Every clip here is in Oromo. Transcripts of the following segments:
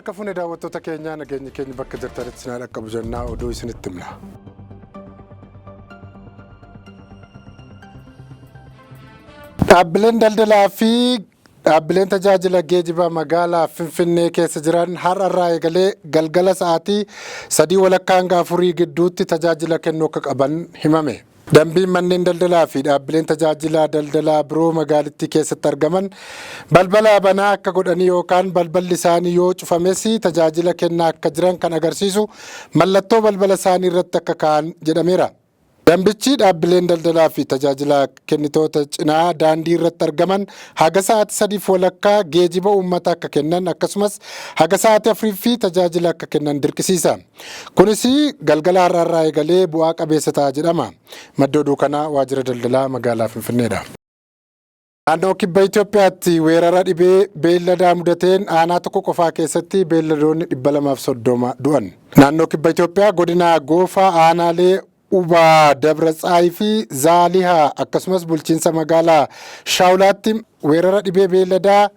Harka fuune daawwattoota keenyaa, nageenyi keenya bakka jirtanitti isin haa dhaqqabu jennaa oduu isinitti himna. Dhaabbileen daldalaa fi dhaabbileen tajaajila geejibaa magaalaa Finfinnee keessa jiran har'a irraa eegalee galgala sa'aatii 3:30 hanga 4 gidduutti tajaajila kennuu akka qaban himame. Dambiin manneen daldalaa fi dhaabbileen tajaajila daldalaa biroo magaalittii keessatti argaman balbala banaa akka godhanii yookaan balballi isaanii yoo cufames tajaajila kennaa akka jiran kan agarsiisu mallattoo balbala isaanii irratti akka kaa'an jedhameera. Dambichi dhaabbileen daldalaa fi tajaajila kennitoota cinaa daandii irratti argaman haga sa'aatii 3:30 geejiba uummataa akka kennan, akkasumas haga sa'aatii 4 fi tajaajila akka kennan dirqisiisa. Kunis galgala har'aarraa eegalee bu'aa qabeessa ta'a jedhama. Madda oduu kanaa waajjira daldalaa magaalaa Finfinneedha. Naannoo kibba Itoophiyaatti weerara dhibee beelladaa mudateen aanaa tokko qofaa keessatti beelladoonni 230 du'an. Naannoo kibba Itoophiyaa godina Goofaa aanaalee Ubaa, Dabra Tsaayii fi Zaalihaa akkasumas bulchiinsa magaalaa Shaawulaatti weerara dhibee beelladaa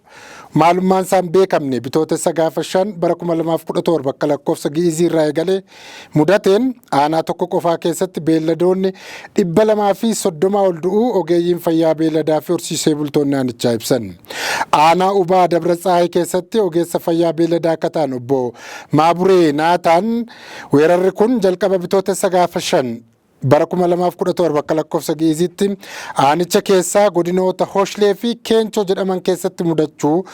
maalummaan isaan beekamne bitootessa gaafa 5 bara 2017 akka lakkoofsa Gi'izii irraa eegalee mudateen aanaa tokko qofaa keessatti beelladoonni 230 ol du'uu ogeeyyiin fayyaa beelladaa fi horsiisee bultoonni aanichaa ibsan. Aanaa Ubaa Dabra Tsaayii keessatti ogeessa fayyaa beelladaa akka ta'an obbo Maaburee Naataan, weerarri kun jalqaba bitootessa gaafa 5 bara 2017 akka lakkoofsa Gi'iziitti aanicha keessaa godinoota Hoshlee fi Keenchoo jedhaman keessatti mudachuu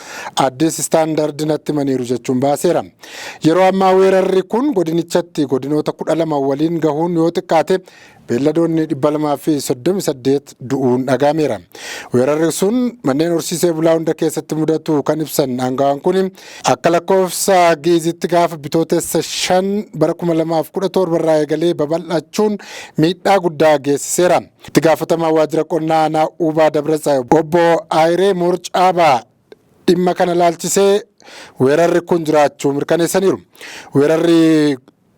Addis Standard natti himaniiru jechuun baaseera. Yeroo ammaa weerarri kun godinichatti godinoota 12 waliin gahuun yoo xiqqaate beelladoonni 238 du'uun dhagahameera. Weerarri sun manneen horsiisee bulaa hunda keessatti mudatu kan ibsan aangawaan kun, akka lakkoofsa Gi'izitti gaafa bitootessa 5 bara 2017 irraa eegalee babal'achuun miidhaa guddaa geessiseera. Itti gaafatamaa waajjira qonnaa aanaa Uubaa Dabratsaay obbo Ayiree Moorcaabaa dhimma kana laalchisee weerarri kun jiraachuu mirkaneessaniiru. Weerarri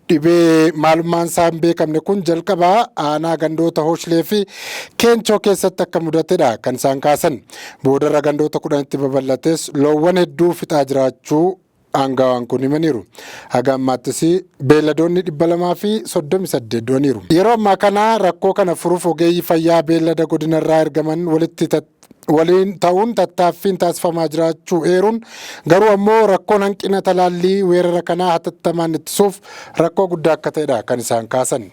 dhibee maalummaan isaa hin beekamne kun jalqabaa aanaa gandoota Hoshlee fi Keenchoo keessatti akka mudatedha kan isaan kaasan. Boodarra gandoota 10tti babal'ates loowwan hedduu fixaa jiraachuu aangawaan kun himaniiru. Haga ammaattis beelladoonni 238 du'aniiru. Yeroo ammaa kana rakkoo kana furuuf ogeeyyii fayyaa beellada godinarraa ergaman walitti waliin ta'uun tattaaffiin taasifamaa jiraachuu eeruun, garuu ammoo rakkoon hanqina talaallii weerara kanaa hatattamaan ittisuuf rakkoo guddaa akka ta'edha kan isaan kaasan.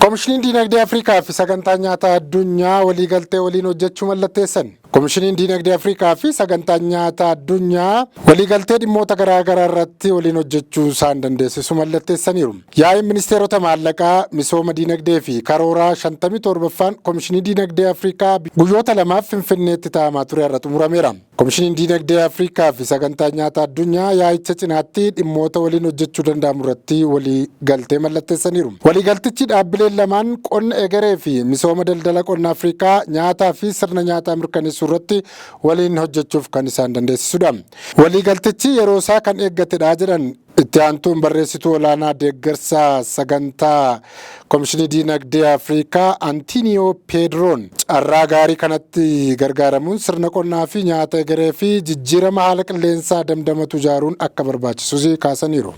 Komishiniin Diinagdee Afrikaa fi Sagantaa Nyaataa Addunyaa waliigaltee waliin hojjechuu mallatteessan. Komishiniin Diinagdee Afrikaa fi Sagantaa Nyaataa Addunyaa waliigaltee dhimmoota garaagaraa irratti waliin hojjechuu isaan dandeessisu mallatteessaniiru. Yaa'iin ministeerota maallaqaa, misooma diinagdee fi karooraa 57ffaan Komishinii Diinagdee Afrikaa guyyoota lamaaf Finfinneetti taa'amaa ture har'a xumurameera. Komishiniin Diinagdee Afrikaa fi Sagantaa Nyaataa Addunyaa yaa'icha cinaatti dhimmoota waliin hojjechuu danda'amu irratti walii galtee mallatteessaniiru. Waliigaltichi dhaabbileen lamaan qonna egeree fi misooma daldala qonna Afrikaa, nyaataa fi sirna nyaataa mirkaneessuu irratti waliin hojjechuuf kan isaan dandeessisudha. Waliigaltichi yeroo isaa kan eeggatedha jedhan itti aantuun barreessituu olaanaa deeggarsa sagantaa Komishinii Diinagdee Afrikaa Antiiniyoo Peedroon, carraa gaarii kanatti gargaaramuun sirna qonnaa fi nyaata egeree fi jijjiirama haala qilleensaa damdamatu ijaaruun akka barbaachisus kaasaniiru.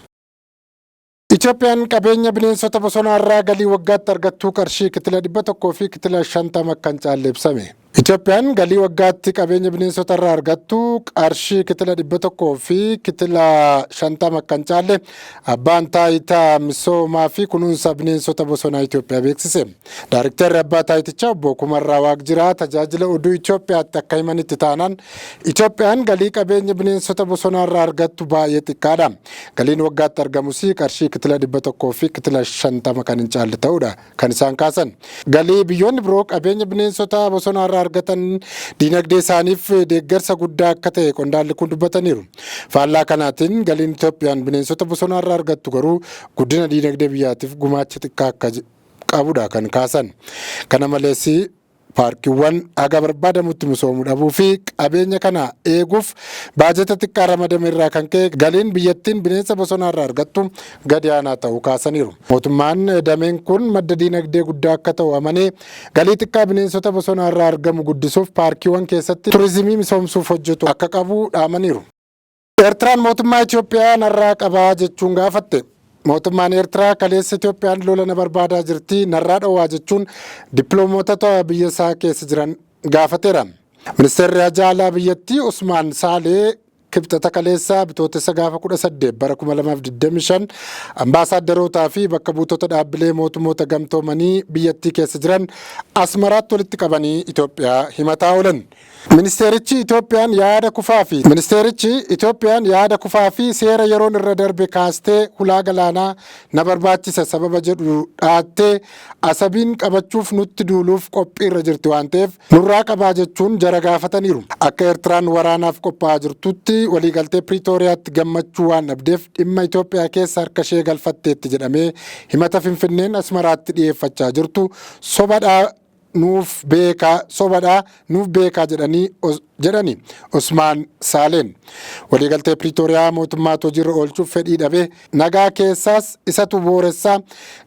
Itoophiyaan qabeenya bineensota bosonaa irraa galii waggaatti argattu qarshii kitila 100 fi kitila 50 akka hin caalle ibsame. Itoophiyaan galii waggaatti qabeenya bineensota irraa argattu qarshii kitila 100 fi kitila 50 akka hin caalle abbaan taayitaa misoomaa fi kunuunsa bineensota bosonaa Itoophiyaa beeksise. Daariktarri abbaa taayitichaa obbo Kumarraa Waaqjiraa tajaajila oduu Itoophiyaatti akka himanitti taanaan, Itoophiyaan galii qabeenya bineensota bosonaa irraa argattu baay'ee xiqqaadha. Galiin waggaatti argamus qarshii kitila 100 fi kitila 50 kan hin caalle ta'uudha kan isaan kaasan. Galii biyyoonni biroo qabeenya bineensota bosonaa irraa argatan diinagdee isaaniif deeggarsa guddaa akka ta'e qondaalli kun dubbataniiru. Faallaa kanaatiin galiin Itoophiyaan bineensota bosonaa irraa argattu garuu guddina diinagdee biyyaatiif gumaacha xiqqaa akka qabudha kan kaasan. Kana malees paarkiiwwan haga barbaadamutti misoomuu dhabuu fi qabeenya kana eeguuf baajata xiqqaa ramadame irraa kan ka'e galiin biyyattiin bineensa bosonaa irraa argattu gadi aanaa ta'uu kaasaniiru. Mootummaan dameen kun madda diinagdee guddaa akka ta'u amanee galii xiqqaa bineensota bosonaa irraa argamu guddisuuf paarkiiwwan keessatti turizimii misoomsuuf hojjetu akka qabu dhaamaniiru. Eertiraan mootummaa Itoophiyaa narraa qabaa jechuun gaafatte. Mootummaan Eertiraa kaleessa Itoophiyaan lola na barbaadaa jirti, narraa dhowwaa jechuun dippiloomootota biyya isaa keessa jiran gaafateera. Ministeerri Haajaa Alaa biyyattii Usmaan Saalee Kibxata kaleessaa Bitootessa gaafa 18 bara 2025 ambaasaaddarootaa fi bakka buutota dhaabbilee mootummoota gamtoomanii biyyattii keessa jiran Asmaraatti walitti qabanii Itoophiyaa himataa oolan. Ministeerichi Itoophiyaan yaada kufaa fi seera yeroon irra darbe kaastee hulaa galaanaa na barbaachisa sababa jedhu dhaattee Asabiin qabachuuf nutti duuluuf qophiirra jirti waan ta'eef nurraa qabaa jechuun jara gaafataniiru. Akka Eertiraan waraanaaf qophaa'aa jirtutti waliigaltee Piriitooriyaatti gammachuu waan dhabdeef dhimma Itoophiyaa keessa harka ishee galfatteetti jedhamee himata Finfinneen Asmaraatti dhiyeeffachaa jirtu sobadha nuuf beekaa sobadha nuuf beekaa jedhanii jedhani Usmaan Saaleen. Waliigaltee Piriitooriyaa mootummaatu hojiirra oolchuuf fedhii dhabe, nagaa keessaas isatu booressaa,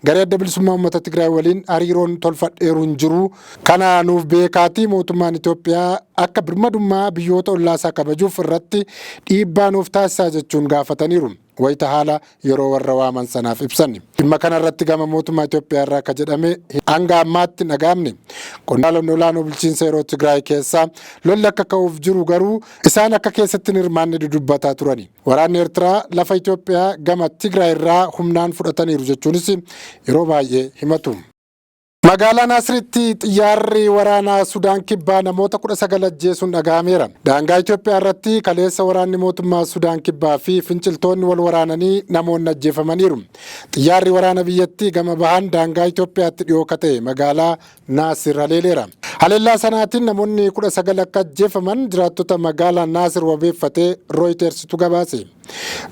garee Adda Bilisummaa Uummata Tigraay waliin hariiroon tolfadheeru hin jiru. Kana nuuf beekaatii mootummaan Itoophiyaa akka birmadummaa biyyoota ollaasaa kabajuuf irratti dhiibbaa nuuf taasisaa jechuun gaafataniiru. Wayita haala yeroo warra waaman sanaaf ibsan. Dhimma kana irratti gama mootummaa Itoophiyaa irraa akka jedhame hanga ammaatti hin dhaga'amne. Qondaalonni olaanoo bulchiinsa yeroo Tigraay keessaa lolli akka ka'uuf jiru garuu isaan akka keessatti hin hirmaanne dudubbataa turani. Waraanni Eertiraa lafa Itoophiyaa gama Tigraay irraa humnaan fudhataniiru jechuunis yeroo baay'ee himatu. Magaalaa Naasiritti xiyyaarri waraanaa Sudaan Kibbaa namoota 19 ajjeesuun dhaga'ameera. Daangaa Itoophiyaa irratti kaleessa waraanni mootummaa Sudaan Kibbaa fi finciltoonni wal waraananii namoonni ajjeefamaniiru. Xiyyaarri waraana biyyattii gama bahaan daangaa Itoophiyaatti dhiyoo ka ta'e magaalaa Naasir haleeleera. Haleellaa sanaatiin namoonni 19 akka ajjeefaman jiraattota magaalaa Naasir wabeeffatee Rooyitersitu gabaase.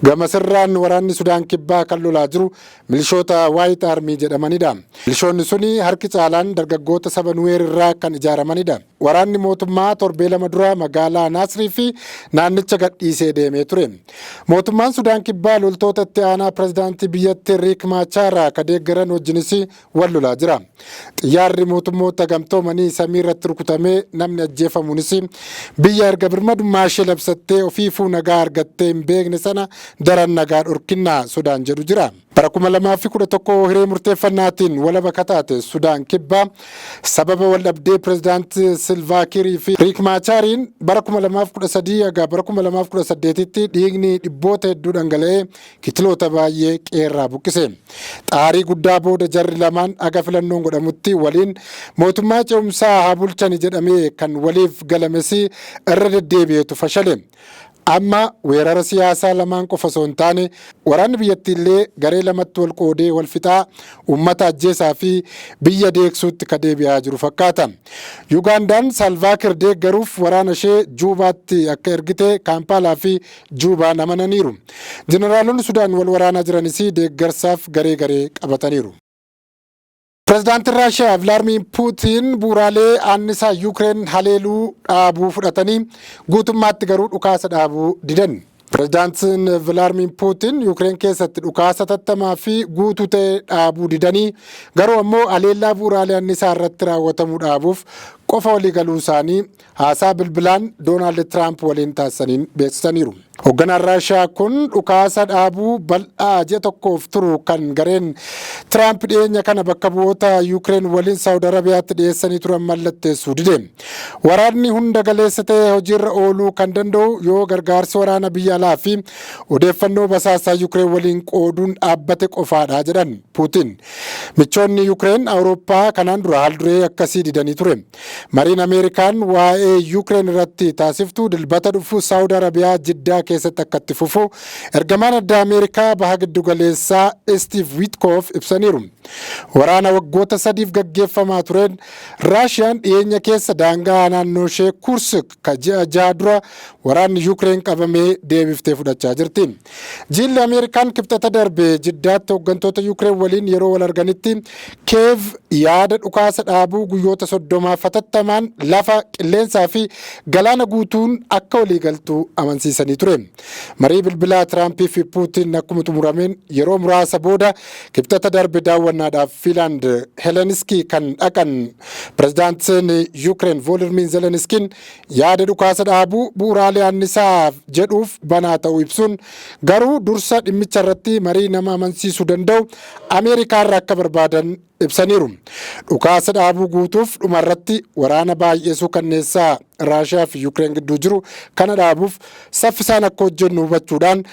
Gama sirraan waraanni Sudaan Kibbaa kan lolaa jiru milishoota Waayit Aarmii jedhamanidha. Milishoonni suni harki caalaan dargaggoota saba Nuweer irraa kan ijaaramanidha. Waraanni mootummaa torbee lama dura magaalaa Naasrii fi naannicha gadhiisee deemee ture. Mootummaan Sudaan Kibbaa loltoota itti aanaa pirezidaantii biyyattii Riik Maachaar ka deeggaran wajjinis wal lolaa jira. Xiyyaarri mootummoota gamtoomanii samii irratti rukutamee namni ajjeefamuunis biyya erga birmadummaa ishee labsattee ofiifuu nagaa argattee hin beekne sana daran nagaa dhorkinnaa sodaan jedhu jira. Bara 2011 hiree murteeffannaatiin walaba ka taate Sudaan Kibbaa sababa waldhabdee pirezidaant Silvaa Kiirii fi Riik Maachaariin bara 2013 haga bara 2018tti dhiigni dhibboota hedduu dhangala'ee kitiloota baay'ee qe'eerraa buqqise. Xaarii guddaa booda jarri lamaan haga filannoon godhamutti waliin mootummaa ce'umsaa haa bulchani jedhamee kan waliif galames irra deddeebi'eetu fashale. Amma weerara siyaasaa lamaan qofa osoo hin taane waraanni biyyattiillee garee lamatti wal qoodee wal fixaa, uummata ajjeesaa fi biyya deegsuutti ka deebi'aa jiru fakkaata. Yugaandaan Saalvaakir deeggaruuf waraana ishee Juubaatti akka ergite Kaampaalaa fi Juubaan amananiiru. Jeneraalonni Sudaan wal waraanaa jiranis deeggarsaaf garee garee qabataniiru. Pirezidaantiin Raashiyaa Vilaarmiin Puutiin bu'uuraalee annisaa Yuukireen haleeluu dhaabuu fudhatanii guutummaatti garuu dhukaasa dhaabuu didan. Pirezidaantiin Vilaarmiin Puutiin Yuukireen keessatti dhukaasa tattamaa fi guutuu ta'e dhaabuu didanii garuu ammoo haleellaa bu'uuraalee annisaa irratti raawwatamuu dhaabuuf qofa waliigaluu isaanii haasaa bilbilaan Doonaald Tiraamp waliin taasisaniin beeksisaniiru. Hoogganaan Raashiyaa kun dhukaasa dhaabuu bal'aa ji'a tokkoof turu kan gareen Tiraamp dhiyeenya kana bakka bu'oota Yuukireen waliin Saawud Arabiyaatti dhiyeessanii turan mallatteessuu dide. Waraanni hunda galeessa ta'e hojiirra ooluu kan danda'u yoo gargaarsi waraana biyya alaa fi odeeffannoo basaasaa Yuukireen waliin qooduun dhaabbate qofaadha jedhan Puutiin. Michoonni Yuukireen Awurooppaa kanaan dura haalduree akkasii didanii ture. Mariin Ameerikaan waa'ee Yuukireen irratti taasiftu Dilbata dhufu Saawud Arabiyaa Jiddaa keessatti akka itti fufu ergamaan addaa Ameerikaa baha giddugaleessaa Istiiv Wiitkoof ibsaniiru. Waraana waggoota sadiif gaggeeffamaa tureen Raashiyaan dhiyeenya keessa daangaa naannoo ishee Kursk ka ji'a jaha dura waraanni Yuukireen qabamee deebiftee fudhachaa jirti. Jilli Ameerikaan Kibxata darbe Jiddaatti hooggantoota Yuukireen waliin yeroo wal arganitti Keev yaada dhukaasa dhaabuu guyyoota 30f hatattamaan hatattamaan lafa, qilleensaa fi galaana guutuun akka waliigaltuu amansiisanii ture. Marii bilbilaa Tiraampii fi Puutiin akkuma xumurameen yeroo muraasa booda Kibxata darbe daawwannaadhaaf Fiinlaand Heleniskii kan dhaqan pirezidaantiin Yuukireen Voolodimiir Zelenskiin yaada dhukaasa dhaabuu bu'uuraalee annisaa jedhuuf banaa ta'uu ibsuun, garuu dursa dhimmicha irratti marii nama amansiisuu danda'u Ameerikaarra akka barbaadan ibsaniiru. Dhukaasa dhaabuu guutuuf dhumarratti waraana baay'ee suukanneessaa Raashiyaa fi Yuukireen gidduu jiru kana dhaabuuf saffisaan akka hojjennu hubachuudhaan,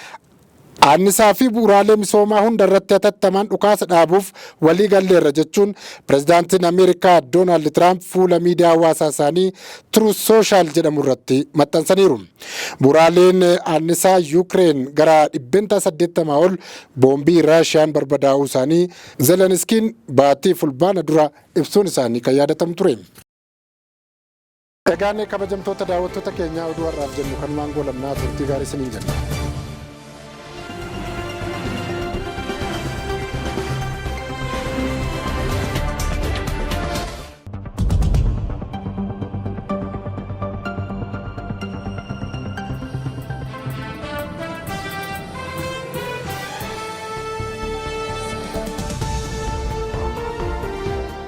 annisaa fi bu'uuraalee misoomaa hunda irratti hatattamaan dhukaasa dhaabuuf walii galleerra jechuun pirezidaantiin Ameerikaa Doonaald Tiraamp fuula miidiyaa hawaasaa isaanii Truth Social jedhamu irratti maxxansaniiru. Bu'uuraaleen annisaa Yuukireen gara 80% ol boombii Raashiyaan barbadaa'uu isaanii Zelenskiin baatii Fulbaana dura ibsuun isaanii kan yaadatamu ture. Egaan kabajamtoota daawwattoota keenyaa, oduu har'aaf jennu kanumaan goolabnaa, turtii gaarii isiniin jenna.